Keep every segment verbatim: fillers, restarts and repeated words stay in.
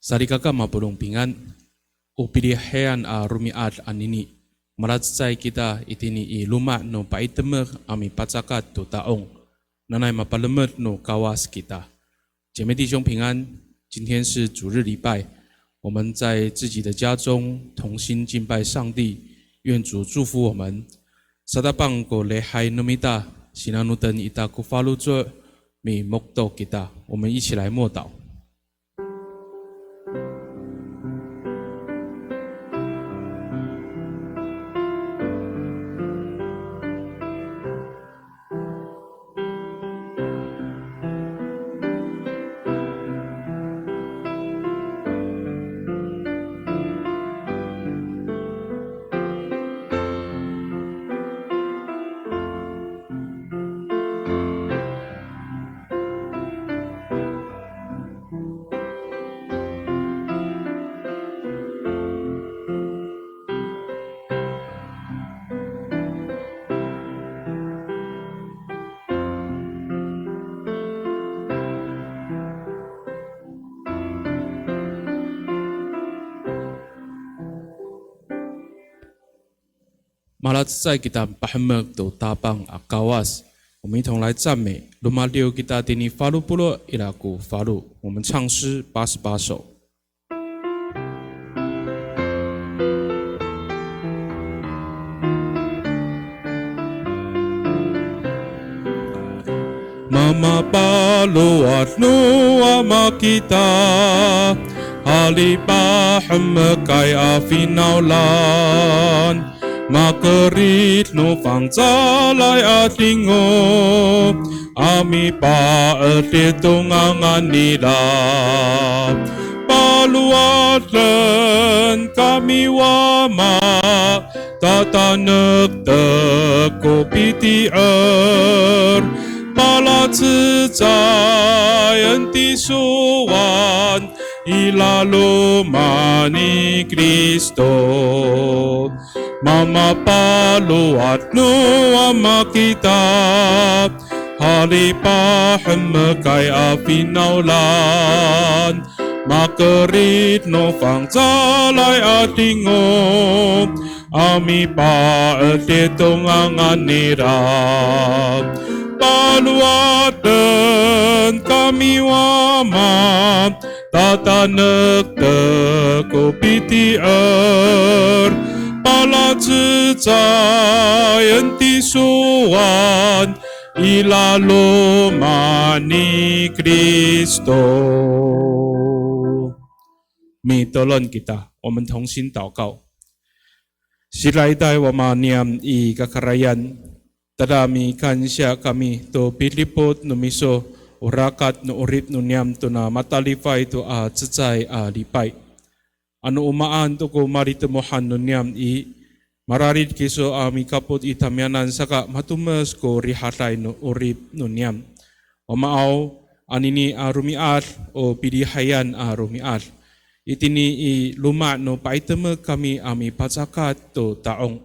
Salikaka mapolong pingan, o pilihayan a romi'ad anini, malacecay kita itini i loma' no pa'itemek a mipacakat to ta'ong, nanay mapalemed no Kawas kita. 姐妹弟兄平安，今天是主日礼拜，我们在自己的家中同心敬拜上帝，愿主祝福我们。Satapang ko lihay no mita, sinanoten ita ko faloco', mimokto kita. 我们一起来默祷。 Malacecay kita pahemek to Tapang a Kawas. 我们一同来赞美，lomadiw kita tini falo polo' ira ko falo. 我们唱诗八十八首。 Mamapalowad no Ama kita, halipahemekay a finawlan, makerid no fangcalay a 'adingo, a mipa'edil to ngangan nira. Palowaden kami Wama, tatanektek ko piti'er, palacecayen tisowan i laloma' ni Kristo. Mamapalowad no Ama kita, halipahemekay a finawlan, makerid no fangcalay a 'adingo, a mipa'edil to ngangan nira. Palowaden kami Wama, tatanektek ko piti'er, palacecayen tisowan i laloma' ni Kristo. Mitolon kita, 我们同心祷告。 Sida'itay Wama niyam i kakarayan, tada mikansiya kami to pidipot no miso o rakat no 'orip no niyam tona matalifay to a cecay a lipay. Ano o maan to ko malitemohan no niyam i, mararid kiso a mikapot i tamiyanan saka matomes ko rihaday no 'orip no niyam. Wamaaw, anini a romi'ad, o pilihayan a romi'ad, itini i loma' no pa'itemek kami a mipacakat to ta'ong.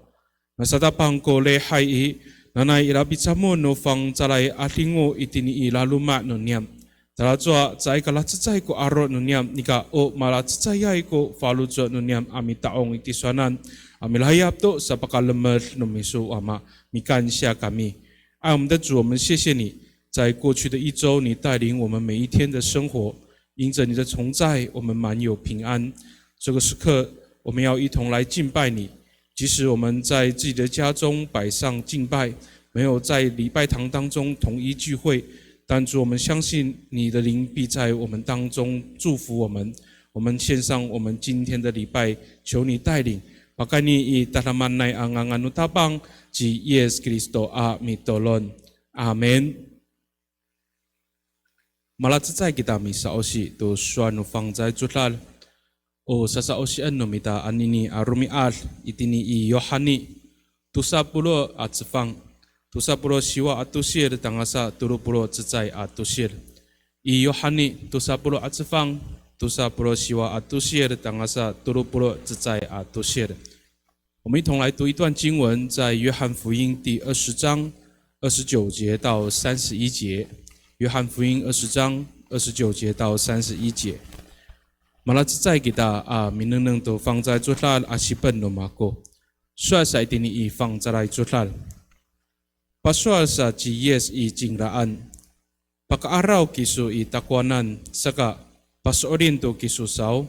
Masatapang ko lihay i, nanay ira picamol no fangcalay a 'adingo itini i laloma' no niyam. Talacowa caay ka lacecay ko aro' no niyam, nika o malacecayay ko faloco' no niyam a mita'ong i tisowanan, a milayap to sapakalemed no miso Wama, mikansiya kami. 爱我们的主，我们谢谢你，在过去的一周，你带领我们每一天的生活，因着你的同在，我们满有平安。这个时刻，我们要一同来敬拜你。即使我们在自己的家中摆上敬拜，没有在礼拜堂当中统一聚会，但主，我们相信你的灵必在我们当中祝福我们。我们献上我们今天的礼拜，求你带领。Pakayni i tadamaanay a ngangan no Tapang ci Yis Kristo a mitolon. Amin. Malacecay kita misa'osi to sowal no fangcalay codad. O sasa'osien no mita anini a romi'ad itini i Yohani, tosa polo' a cefang, tosa polo' siwa a tosil tangasa tolo polo' cecay a tosil. I Yohani, tosa polo' a cefang, tosa polo' siwa a tosil tangasa tolo polo' cecay a tosil. 我们一同来读一段经文，在约翰福音第二十章二十九节到三十一节。约翰福音二十章二十九节到三十一节。Malacecay kita a minengneng to fangcalay codad a sipen no mako. Sowal sa itini i fangcalay codad. Pasowal sa ci Yis i cingraan, "Paka'araw kiso i takowanan, saka paso'elin to kiso saw?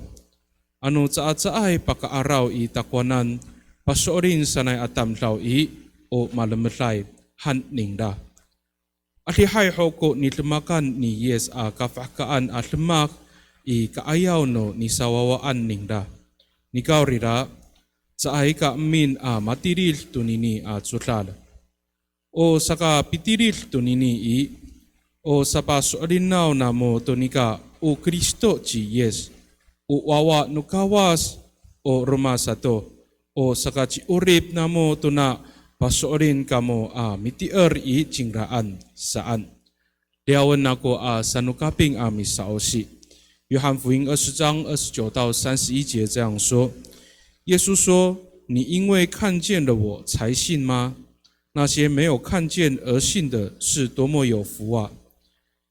Ano caay caay paka'araw i takowanan, paso'elin sanay a tamdaw i, o malemeday," han ningra. Adihay ho ko nidemakan ni Yis a kafahkaan a demak i ka'ayaw no nisawawaan ningra. Nikawrira, caay ka emin a matilid tonini a codad. O sakapitilid tonini i, o sapaso'elinaw namo to nika o Kristo ci Yis, o wawa no Kawas, o roma sato, o sakaci'orip namo tona paso'elin kamo a mitier i cingraan saan. Liyawen ako a sanokaping a misa'osi. 约翰福音二十章二十九到三十一节这样说：耶稣说：你因为看见了我才信吗？那些没有看见而信的是多么有福啊！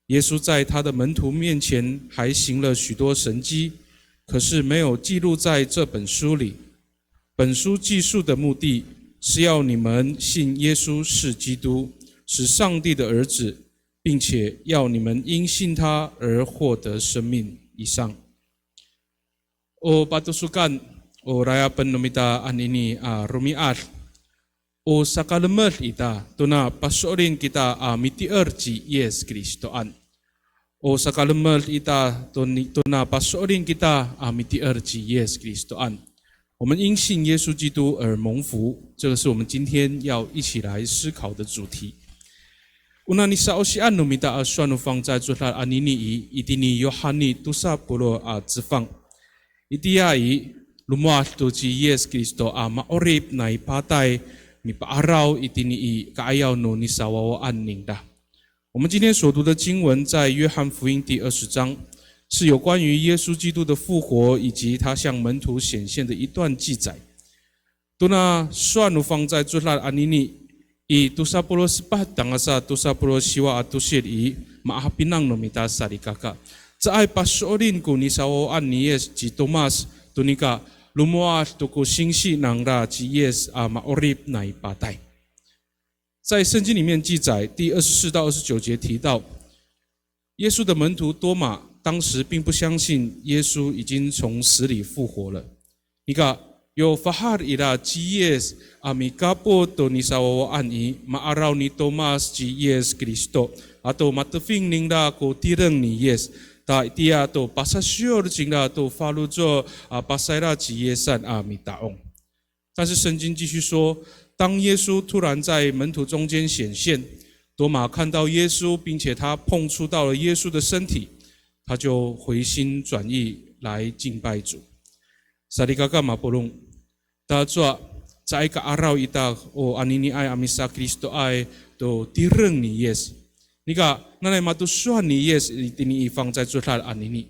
耶稣在他的门徒面前还行了许多神迹，可是没有记录在这本书里。本书记述的目的是要你们信耶稣是基督，是上帝的儿子，并且要你们因信他而获得生命。以上。O patosokan, o layapen no mita anini a romi'ad. O sakalemed ita, tona paso'elin kita a mitier ci Yis Kristoan. O sakalemed ita, toni-, tona paso'elin kita a mitier ci Yis Kristoan. 我们因信耶稣基督而蒙福，这个是我们今天要一起来思考的主题。Ona nisa'osian no mita a sowal no fangcalay codad anini i, itini Yohani tosa polo' a cefang. Itiya i, lomowad to ci Yis Kristo a ma'orip nai patay, mipa'araw itini i ka'ayaw no nisawawaan ningra. 我们今天所读的经文在约翰福音第二十章，是有关于耶稣基督的复活以及他向门徒显现的一段记载。Tona sowal no fangcalay codad anini i tosa polo' sepat tangasa tosa polo' siwa a tosil i, mahapinang no mita salikaka. Caay paso'elin ko nisawawaan ni Yis ci Tomas, to nika lomowad to ko singsi nangra ci Yis a ma'orip nai patay. 在圣经里面记载，第二十四到二十九节提到，耶稣的门徒多马当时并不相信耶稣已经从死里复活了。Nika, yo fahal ira ci Yis a mikapot to nisawawaan i, ma'araw ni Tomas ci Yis Kristo, ato matefing ningra ko tireng ni Yis, ta itiya to pasasiyor cingra to faloco' a pasayra ci Yisan a mita'ong. 但是圣经继续说，当耶稣突然在门徒中间显现，多马看到耶稣，并且他碰触到了耶稣的身体，他就回心转意来敬拜主。Salikaka mapolong, tacowa caay ka'araw ita o aniniay a misaKristoay to tireng ni Yis. Nika, nanay mato sowal ni Yis itini i fangcalay codad anini.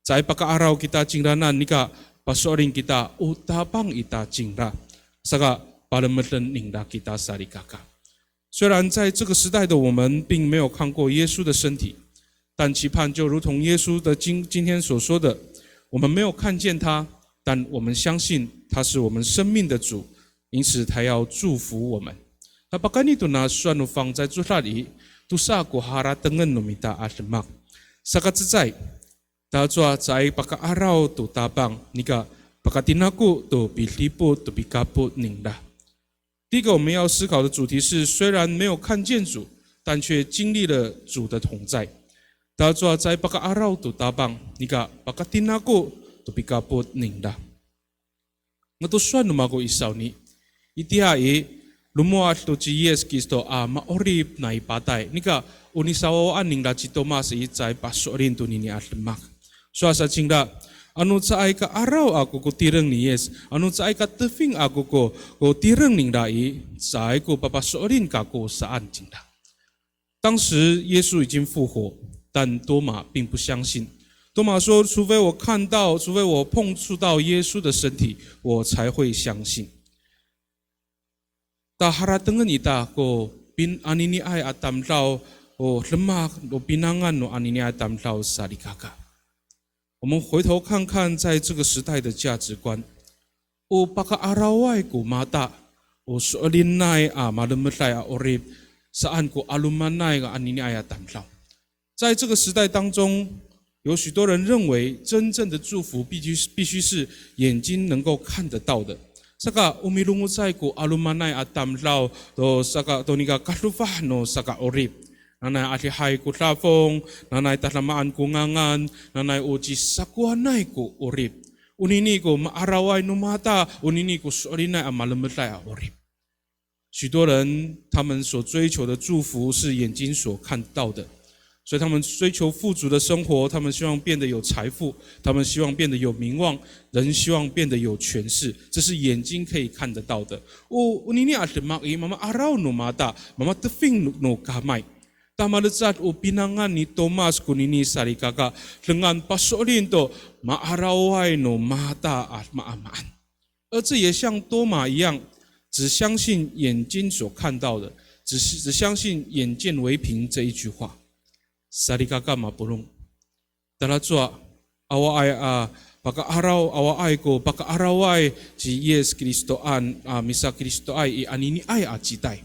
Caay paka'araw kita cingranan, nika paso'elin kita o Tapang ita cingra. Saka palemeden ningra kita salikaka. 虽然在这个时代的我们并没有看过耶稣的身体，但期盼就如同耶稣的今，今天所说的，我们没有看见他，但我们相信他是我们生命的主，因此他要祝福我们。Na pakayni tona sowal no fangcalay codad i, tosa ko haratengen no mita a demak. Sakacecay, tacowa caay paka'araw to Tapang, nika pakatinako to pidipot to pikapot ningra. 第一个我们要思考的主题是，虽然没有看见主，但却经历了主的同在。Tacowa caay paka'araw to Tapang, nika pakatinako to pikapot ningra. Mato sowal no mako i sawni. Itiya i, lomowad to ci Yis Kristo a ma'orip nai patay. Nika, o nisawawaan ningra ci Tomas i caay paso'elin tonini a demak. Sowal sa cingra, ano caay ka'araw ako ko tireng ni Yis, ano caay katefing ako ko, ko tireng ningra i, caay ko papaso'elin kako saan cingra. 当时耶稣已经复活，但多马并不相信。多马说：除非我看到，除非我碰触到耶稣的身体，我才会相信。Ta haratengen ita ko pin-, aniniay a tamdaw, o demak, o pinangan no aniniay a tamdaw salikaka. 我们回头看看，在这个时代的价值观，o paka'araway ko mata, o so'elinay a malemeday a 'orip, saan ko 'alomanay a aniniay a tamdaw. 在这个时代当中，有许多人认为真正的祝福必须，必须是眼睛能够看得到的。Saka o milongocay ko 'alomanay a tamdaw to saka to nika kadofah no saka'orip. Nanay adihay ko dafong, nanay tadamaan ko ngangan, nanay o cisakowanay ko 'orip. Onini ko ma'araway no mata, onini ko so'elinay a malemeday a 'orip. 许多人他们所追求的祝福是眼睛所看到的，所以他们追求富足的生活，他们希望变得有财富，他们希望变得有名望，人希望变得有权势，这是眼睛可以看得到的。O, onini a demak i, mama'araw no mata, mamatefing no, no kamay. Ta malecad o pinangan ni Tomas konini salikaka, dengan paso'elin to ma'araway no mata a maamaan. 而这也像多马一样，只相信眼睛所看到的，只是，只相信眼见为凭这一句话。Salikaka mapolong. Talacowa, awaay a paka'araw, awaay ko paka'araway ci Yis Kristoan a misaKristoay i aniniay a citay.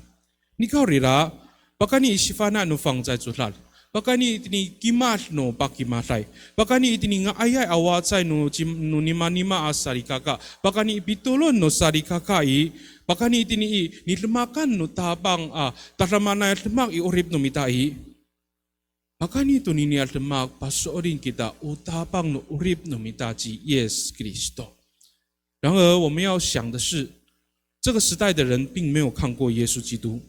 Nikawrira, pakayni i sifana' no fangcalay codad, pakayni itini kimad no pakimaday, pakayni itini nga'ayay a wacay no cim-, no nimanima a salikaka, pakayni i pitolon no salikaka i, pakayni itini i nidemakan no Tapang a tadamaanay a demak i 'orip no mita i, pakayni tonini a demak paso'elin kita o Tapang no 'orip no mita ci Yis Kristo. 然而，我们要想的是，这个时代的人并没有看过耶稣基督，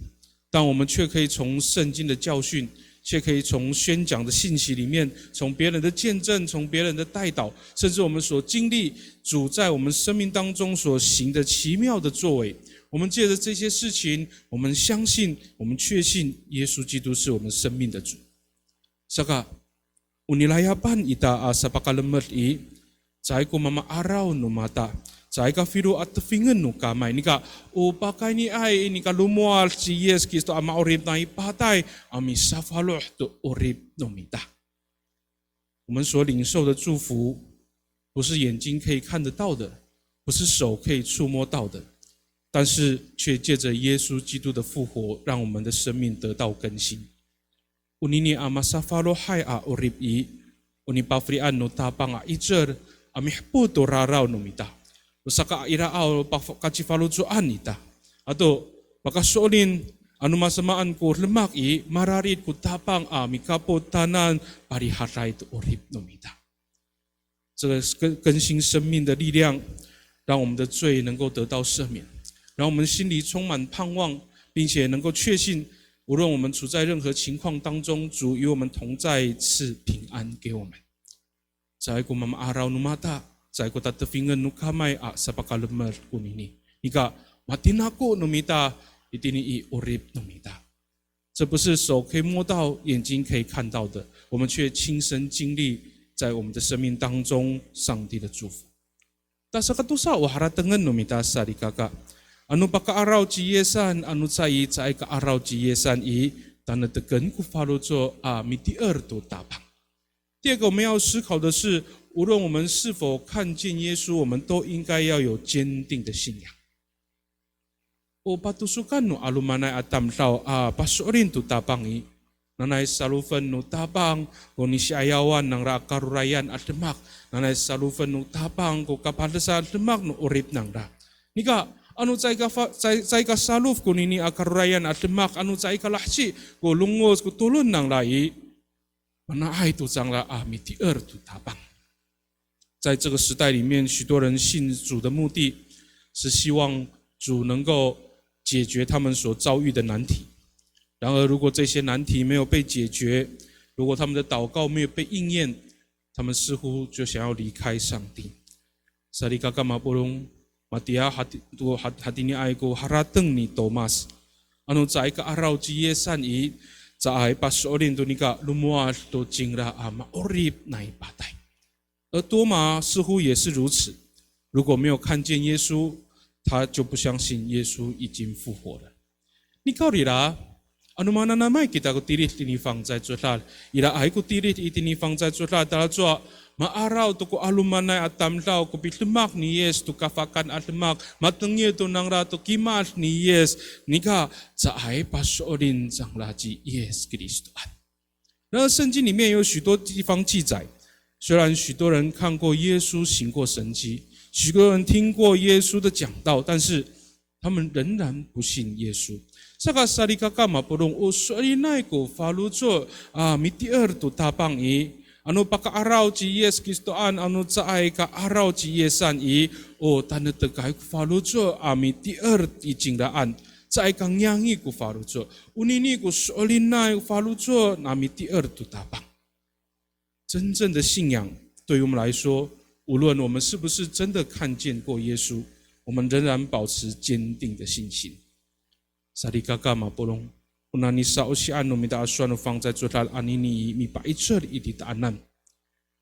但我们却可以从圣经的教训，却可以从宣讲的信息里面，从别人的见证，从别人的代祷，甚至我们所经历主在我们生命当中所行的奇妙的作为，我们借着这些事情，我们相信，我们确信耶稣基督是我们生命的主。 Saka, o nilayapan ita a sapakalemed i, caay ko mama'araw no mata, caay ka filo a tefingen no kamay, nika o pakayniay i nika lomowad ci Yis Kristo a ma'orip nai patay a misafaloh to 'orip no mita. 我们所领受的祝福，不是眼睛可以看得到的，不是手可以触摸到的，但是却借着耶稣基督的复活，让我们的生命得到更新。 Onini a masafalohay a 'orip i, o nipafelian no Tapang a 'icel a mihepol to raraw no mita. O sakairaaw pakacifaloco'an ita. Ato, pakaso'elin ano masamaan ko demak i, mararid ko Tapang a mikapot tanan parihaday to 'orip no mita. 这个更，更新生命的力量，让我们的罪能够得到赦免，让我们心里充满盼望，并且能够确信，无论我们处在任何情况当中，主与我们同在，赐平安给我们。Caay ko mama'araw no mata, caay ko tatefingen no kamay a sapakalemed konini. Nika, matinako no mita, itini i 'orip no mita. 这不是手可以摸到、眼睛可以看到的，我们却亲身经历在我们的生命当中上帝的祝福。Ta sakatosa o haratengen no mita salikaka. Ano pakaaraw ci Yisan, ano caay, caay kaaraw ci Yisan i, tanektek ko faloco' a mitier to Tapang. 第二个我们要思考的是，无论我们是否看见耶稣，我们都应该要有坚定的信仰。 O patosokan no 'alomanay a tamdaw a paso'elin to Tapang i, nanay salofen no Tapang ko nisi'ayawan nangra a karorayan a demak, nanay salofen no Tapang ko kapadesan a demak no 'orip nangra. Nika, ano caay ka fa-, caay, caay ka salof konini a karorayan a demak, ano caay ka laheci ko longoc ko tolon nangra i, mana'ay to cangra a mitier to Tapang. 在这个时代里面，许多人信主的目的是希望主能够解决他们所遭遇的难题。然而，如果这些难题没有被解决，如果他们的祷告没有被应验，他们似乎就想要离开上帝。Salikaka mapolong, matiya hati-, to hat-, hatiniay ko harateng ni Tomas. Ano caay kaaraw ci Yisan i, caay paso'elin to nika lomowad to cingra a ma'orip nai patay. 而多马似乎也是如此，如果没有看见耶稣，他就不相信耶稣已经复活了。Nikawrira, ano mananamay kita ko tilid itini fangcalay codad, iraay ko tilid itini fangcalay codad, talacowa Ma'araw to ko 'alomanay a tamdaw ko pidemak ni Yis to kafahkaan a demak, matengil to nangra to kimad ni Yis, nika caay paso'elin cangra ci Yis Kristoan. 然而，圣经里面有许多地方记载，虽然许多人看过耶稣行过神迹，许多人听过耶稣的讲道，但是他们仍然不信耶稣。Saka salikaka mapolong, o so'elinay ko faloco' a mitier to Tapang i, ano paka'araw ci Yis Kristoan, ano caay ka'araw ci Yisan i, o tanektekay ko faloco' a mitier i cingraan, caay ka ngiyangi ko faloco', onini ko so'elinay ko faloco' a mitier to Tapang. 真正的信仰对于我们来说，无论我们是不是真的看见过耶稣，我们仍然保持坚定的信心。Salikaka mapolong, o nani sa'osian no mita a sowal no fangcalay codad anini i mipa'icel i titaanan.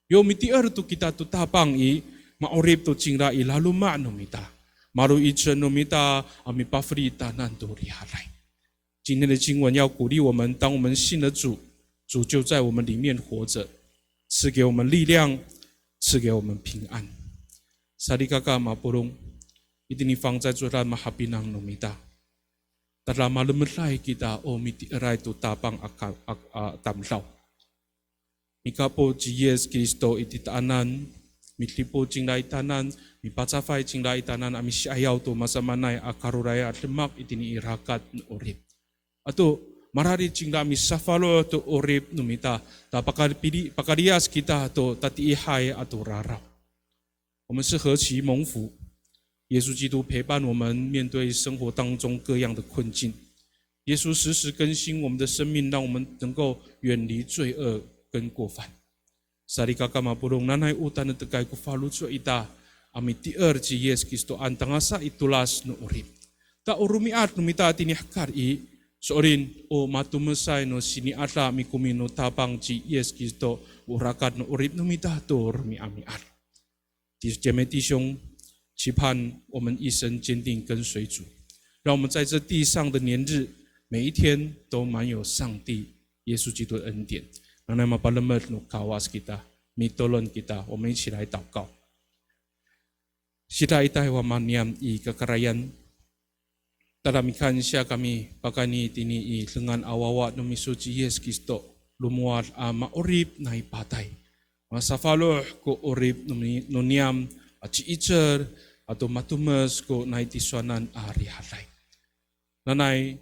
Yo mitier to kita to Tapang i, ma'orip to cingra i laloma' no mita. Malo 'icel no mita a mipafeli tanan to rihaday. 今天的经文要鼓励我们，当我们信了主，主就在我们里面活着，赐给我们力量，赐给我们平安。Salikaka mapolong, itini fangcalay codad mahapinang no mita. Tada malemeday kita o mitieray to Tapang a ka-, a, a tamdaw. Mikapot ci Yis Kristo i titaanan, midipot cingra i titaanan, mipacafay cingra i titaanan a misi'ayaw to masamaanay a karorayan a demak itini i rakat no 'orip. Ato mararid cingra misafaloh to 'orip no mita, ta pakapili-, pakaliyas kita to tatiihay ato raraw. 我们是何其蒙福！耶稣基督陪伴我们面对生活当中各样的困境。耶稣时时更新我们的生命，让我们能够远离罪恶跟过犯。Salikaka mapolong, nanay o tanektekay ko faloco' ita a mitier ci Yis Kristoan tangasa i tolas no 'orip. Ta o romi'ad no mita tini hekal i, so'elin o matomesay no sini'ada mikomi no Tapang ci Yis Kristo o rakat no 'orip no mita to romi'ami'ad. 弟-，姐妹弟兄，期盼我们一生坚定跟随主，让我们在这地上的年日，每一天都满有上帝耶稣基督的恩典。Nanay mapalemed no Kawas kita, mitolon kita, 我们一起来祷告。Sidaitay wama niyam i kakarayan, tada mikansiya kami pakayni tini i dengan a wawa no miso ci Yis Kristo, lomowad a ma'orip nai patay. Masafaloh ko 'orip no ni-, no niyam a ci'icel ato matomes ko nai tisowanan a rihaday. Nanay,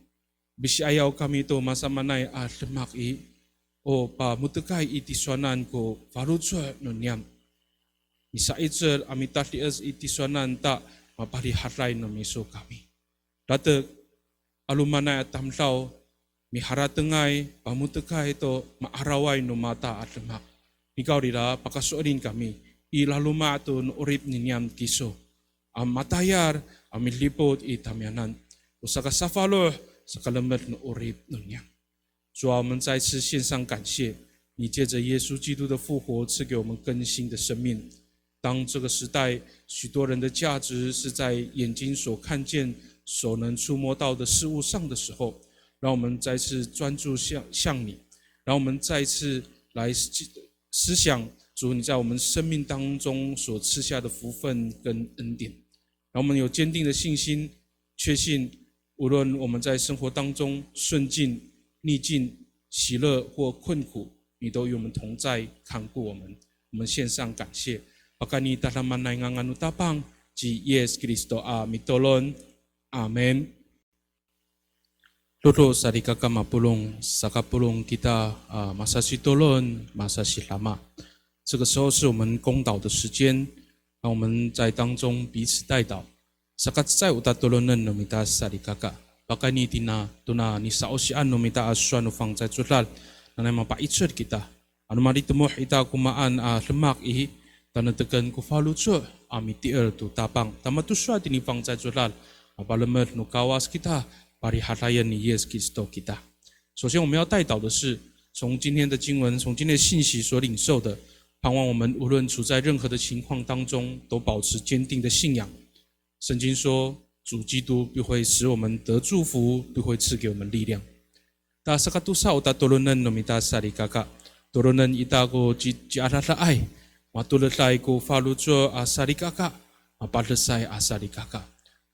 pisi'ayaw kami to masamaanay a demak i, o pamotekay i tisowanan ko faloco' no niyam. Misa'icel a mitadies i tisowanan ta maparihaday no miso kami. Latek, 'alomanay a tamdaw, miharatengay, pamotekay to ma'araway no mata a demak. Nikawrira pakaso'elin kami i laloma' to no 'orip ni niyam kiso a matayal a midipot i tamiyanan, o sakasafaloh, sakalemed no 'orip no niyam. 主啊，我们再次献上感谢，你借着耶稣基督的复活赐给我们更新的生命。当这个时代许多人的价值是在眼睛所看见、所能触摸到的事物上的时候，让我们再次专注向，向你，让我们再次来思，思想主你在我们生命当中所赐下的福分跟恩典，让我们有坚定的信心，确信无论我们在生活当中顺境、逆境、喜乐或困苦，你都与我们同在，看顾我们。我们献上感谢。Pakayni tadamaanay ngangan no Tapang ci Yis Kristo a mitolon. Amin. Dodo salikaka mapolong, sakapolong kita, a, masasitolon, masasidama. 这个时候是我们公祷的时间，让我们在当中彼此代祷。Sakacecay o tatolonen no mita salikaka. Pakayni tina, tona nisa'osian no mita a sowal no fangcalay codad, nanay mapa'icel kita. Ano malitemoh ita ko maan a demak i, taneteken ko faloco' a mitier to Tapang. Ta mato sowal tini fangcalay codad, a palemed no Kawas kita, parihadayen ni Yis Kristo kita. 首先我们要代祷的是，从今天的经文，从今天的信息所领受的，盼望我们无论处在任何的情况当中，都保持坚定的信仰。圣经说，主基督必会使我们得祝福，必会赐给我们力量。Ta sakatosa o tatolonen no mita salikaka. Tolonen ita ko ci, ciadadaay, Matoleday ko faloco' a salikaka, mapadesay a salikaka.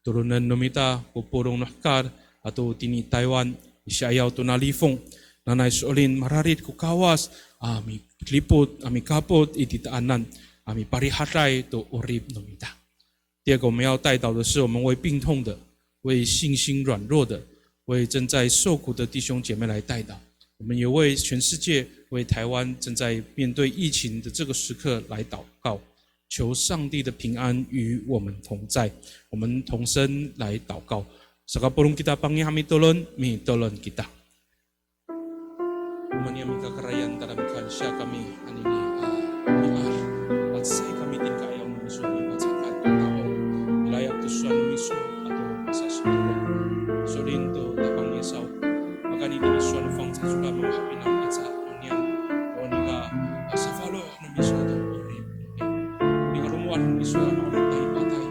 Tolonen no mita ko polong no hekal ato tini Taywan, i si'ayaw tona lifong, nanay so'elin mararid ko Kawas a midipot, a mikapot i titaanan, a miparihaday to 'orip no mita. 第二个我们要代祷的是，我们为病痛的、为信心软弱的、为正在受苦的弟兄姐妹来代祷。我们也为全世界、为台湾正在面对疫情的这个时刻来祷告，求上帝的平安与我们同在。我们同声来祷告。Sakapolong kita, pangih a mitolon, mitolon kita. O Mama niyam i kakarayan, tada mikansiya kami anini a mi'ad. Lacecay kami tini ka'ayaw no miso, mipacakat to ta'ong, milayap to sowal no miso ato masasitolo'. So'elin to Tapang Yis saw, pakayni tini sowal no fangcalay codad, manga'ay pinang aca no niyam, o nika, a, safaloh no miso to 'orip. Nika lomowad no miso a ma'orip tayni i patay.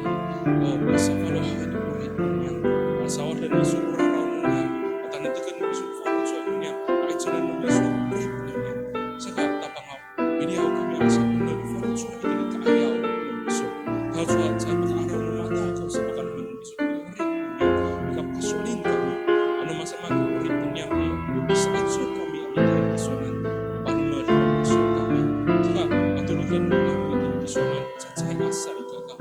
O, safaloh to 'orip no niyam. Pasawaden no miso ko raraw no niyam. Patanektekan no miso ko faloco' no niyam. Pa'icelen no miso ko 'orip no niyam. Saka Tapangaw, miliyaw kami a sapoener ko faloco' itini ka'ayaw no miso. Tacowa caay paka'araw no mata ko sapakalemed no miso ko 'orip no niyam. Nika pakaso'elin kami. Ano masamaan ko 'orip no niyam i, sa'icel kami a mita i tisowanan. Palemed no miso kami. Saka, patoroden no niyam itini tisowanan. Cacay a salikaka.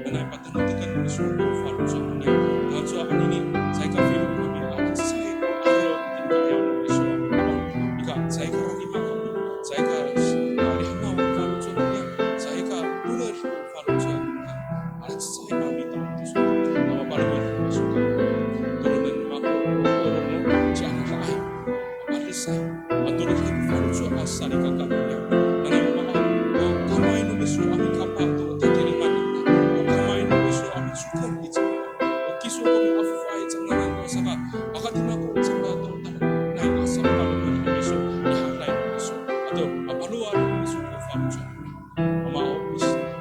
Nanay patanektekan no miso ko faloco' no niyam. Tacowa anini, caay kafilo kami a cecay ko 'aro itini ka'ayaw no miso. Nika caay kararima kami, caay ka, a, lihemaw ko faloco' no niyam, caay katoled ko faloco' no niyam. Ala cecay a mita to so. Mapalemed no miso kami. Tolonen no mako ko polong no ciadadaay. Mapadesay, matoloday ko faloco' a salikaka no niyam. Nanay Mama, o kamay no miso a mikapah to tatirengan ita. O kamay no miso a micokor i cangra. O kiso ko mi'afofaay cangraan to saka, pakatinako cangra to tadamaanay a sapakalemed no miso, rihaday no miso. Ato mapalowad no miso ko faloco'. Mama aw,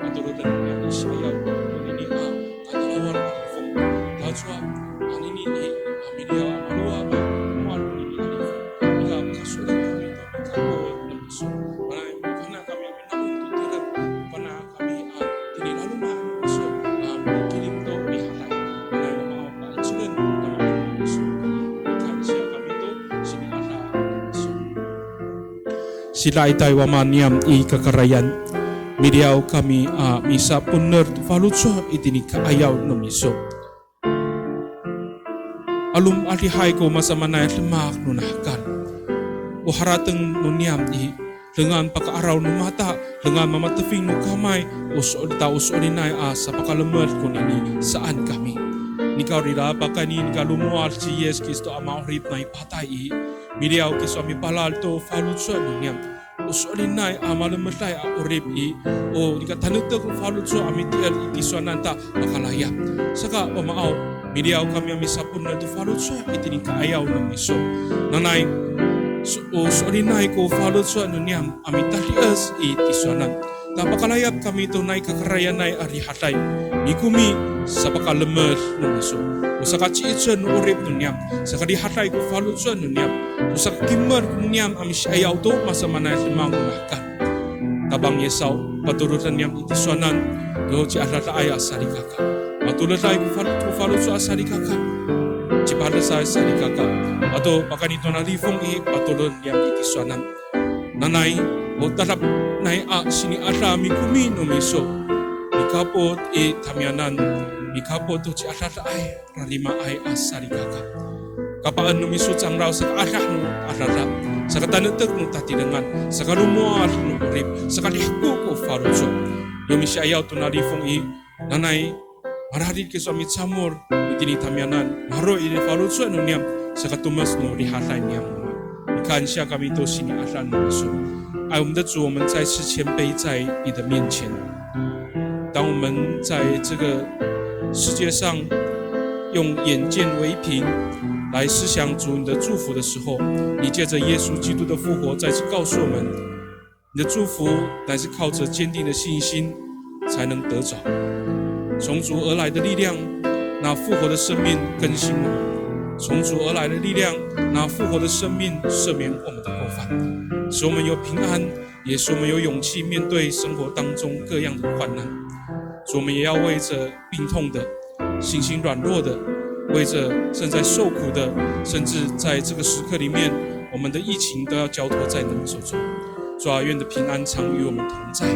patoroden no niyam i si'ayaw tonini a katalawan a lifong. Tacowa anini i, a, miliyaw a malowad a lifong. Nika kaso'elin kami to mikapot no miso. Nanay mafana' kami a mina'on to tireng, mafana' kami a tinilaloma' no miso a mikilim to rihaday. Nanay Mama aw, pa'icelen no tadamaanay no miso. Mikansiya kami to sini'ada no miso. Sidaitay Wama niyam i kakarayan, miliyaw kami a misapoener to faloco' itini ka'ayaw no miso. 'Aloman adihay ko masamaanay demak nona hekal. O harateng no niyam i, dengan paka'araw no mata, dengan mamatefing no kamay, o so'el ta o so'elinay a sapakalemed konini saan kami. Nikawrira pakayni nika lomowad ci Yis Kristo a ma'orip nai patay i, miliyaw kiso a mipalal to faloco' no niyam. O so'elinay a malemeday a 'orip i, o nika tanektek ko faloco' a miti'er i tisowanan ta pakalayap. Saka Wama aw, miliyaw kami a misapoener to faloco' itini ka'ayaw no miso. Nanay, so, o so'elinay ko faloco' no niyam a mitadies i tisowanan. Ta pakalayap kami to nai kakarayanay a rihaday. Mikomi sapakalemed no miso. O sakaci'icel no 'orip no niyam. Sakarihaday ko faloco' no niyam. O sakakimer no niyam a misi'ayaw to masamaanay demak nona hekal. Tapang Yis saw, patoroden niyam i tisowanan to ciadadaay a salikaka. Matoleday ko fal-, ko faloco' a salikaka. Cipadesay salikaka. Ato pakayni tona lifong i, patoroden niyam i tisowanan. Nanay, o tadamaanay a sini'ada mikomi no miso. Mikapot i tamiyanan, mikapot to ciadadaay, rarimaay a salikaka. Kapaen no miso cangra o sakaadah no adada, sakatanektek no tatirengan, sakalomowad no 'orip, sakalihko ko faloco'. Yo misi'ayaw tona lifong i, nanay, mararid kiso a micamol itini tamiyanan, maro' i faloco' no niyam, sakatomes no rihaday niyam. Mikansiya kami to sini'ada no miso. 爱我们的主，我们再次谦卑在你的面前。当我们在这个世界上用眼见为凭来思想主你的祝福的时候，你借着耶稣基督的复活再次告诉我们， 你的祝福乃是靠着坚定的信心才能得着。从主而来的力量，那复活的生命更新我们。从主而来的力量，那复活的生命赦免我们的过犯，使我们有平安，也使我们有勇气面对生活当中各样的患难。主，我们也要为着病痛的、信心软弱的、为着正在受苦的，甚至在这个时刻里面，我们的疫情都要交托在你的手中。主啊，愿你的平安常与我们同在，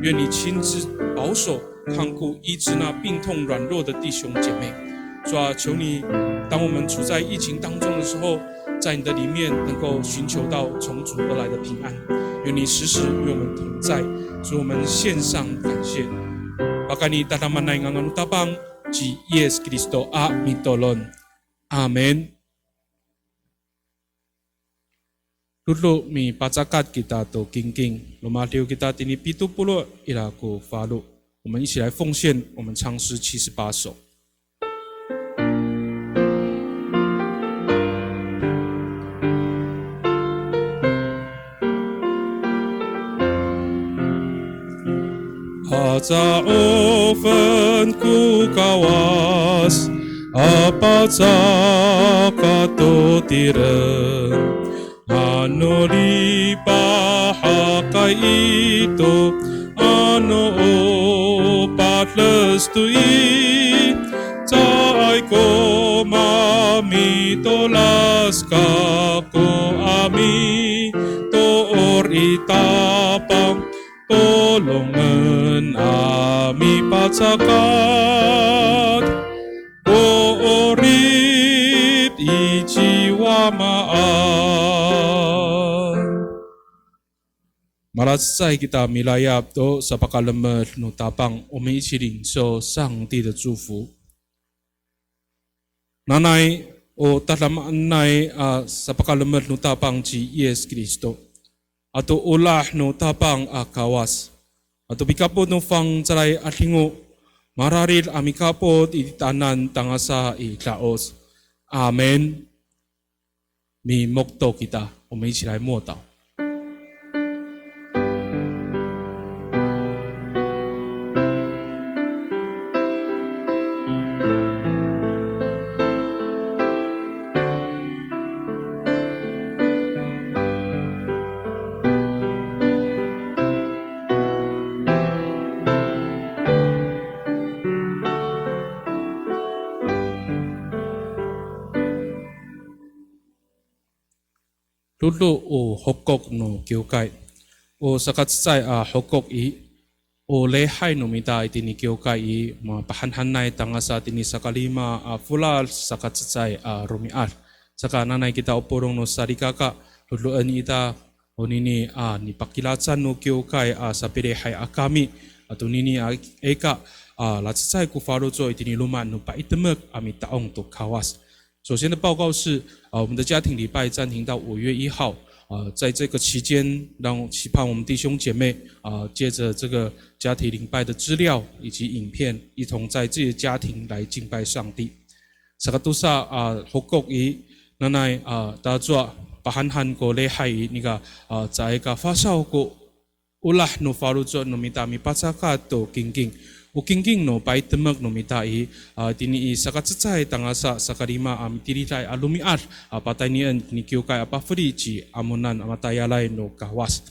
愿你亲自保守、看顾、医治那病痛软弱的弟兄姐妹。主啊，求你，当我们处在疫情当中的时候，在你的里面能够寻求到从主而来的平安。愿你时时与我们同在。主，我们献上感谢。Pakayni tadamaanay ngangan no Tapang ci Yis Kristo a mitolon. Amin. Dodo mipacakat kita to kingking. Romadiw kita tini pito polo' ira ko falo. 我们一起来奉献，我们唱诗七十八首。 Paca'ofen ko Kawas a pacakat to tireng, ano lipahakay ito, ano o pades to i, caay ko mamitolas kako a mitoor i Tapang, polongen a mipacakat ko 'orip i ci Wamaan. Malacecay kita milayap to sapakalemed no Tapang, 我们一起领受上帝的祝福。 Nanay o tadamaanay a sapakalemed no Tapang ci Yis Kristo, ato olah no Tapang a Kawas, ato pikapot no fangcalay 'adingo, mararid a mikapot i titaanan tangasa i da'oc. Amin. Mimokto kita, 我们一起来默祷。 Dodo o hokok no kiwkay. O sakacecay a hokok i, o lihay no mita itini kiwkay i, mapahanhanay tangasa tini sakalima a folad sakacecay a romi'ad. Saka nanay kita o polong no salikaka, dodoen ita onini a nipakilacan no kiwkay a sapilihay a kami, ato nini a ika a lacecay ko faloco' itini loma' no pa'itemek a mita'ong to Kawas. 首先的报告是，啊，我们的家庭礼拜暂停到五月一号。啊，在这个期间，让期盼我们弟兄姐妹，啊，借着这个家庭礼拜的资料以及影片，一同在自己的家庭来敬拜上帝。Sakatosa, a, hokok i, nanay, a, tacowa pahanhan ko lihay i, nika, a, caay ka fasaw ko olah no faloco' no mita mipacakat to kingking. O kingking no pa'itemek no mita i, a, tini i sakacecay tangasa sakalima a mitiliday a romi'ad, a, pataynien tini kiwkay a pafeli ci Amonan a matayalay no Kawas.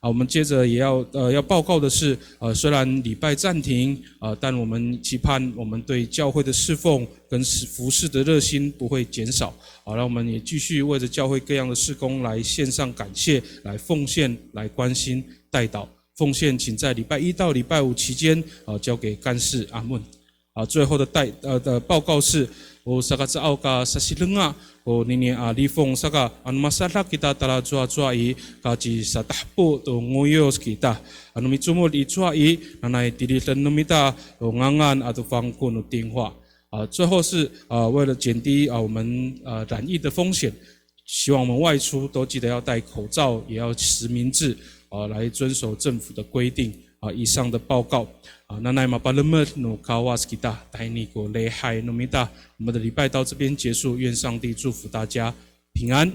啊，我们接着也要，呃，要报告的是，呃，虽然礼拜暂停，呃，但我们期盼我们对教会的侍奉跟服侍的热心不会减少。好，让我们也继续为着教会各样的事工来献上感谢，来奉献，来关心代祷。奉献请在礼拜一到礼拜五期间，呃，交给干事阿门。 啊，最后的代，呃，的报告是，o sakacaay ka sasilenga, o nini a lifong saka, ano masadak kita talacowacowa i, kacisatahpo to ngoyos kita. Ano micomod i cowa i, nanay tiliden no mita, o ngangan ato fangko no tingwa. 啊，最后是，啊，为了减低，啊，我们，呃，染疫的风险， 希望我们外出都记得要戴口罩，也要实名制，啊，来遵守政府的规定。啊，以上的报告。啊，nanay mapalemed no Kawas kita, tayni ko lihay no mita. 我们的礼拜到这边结束，愿上帝祝福大家平安。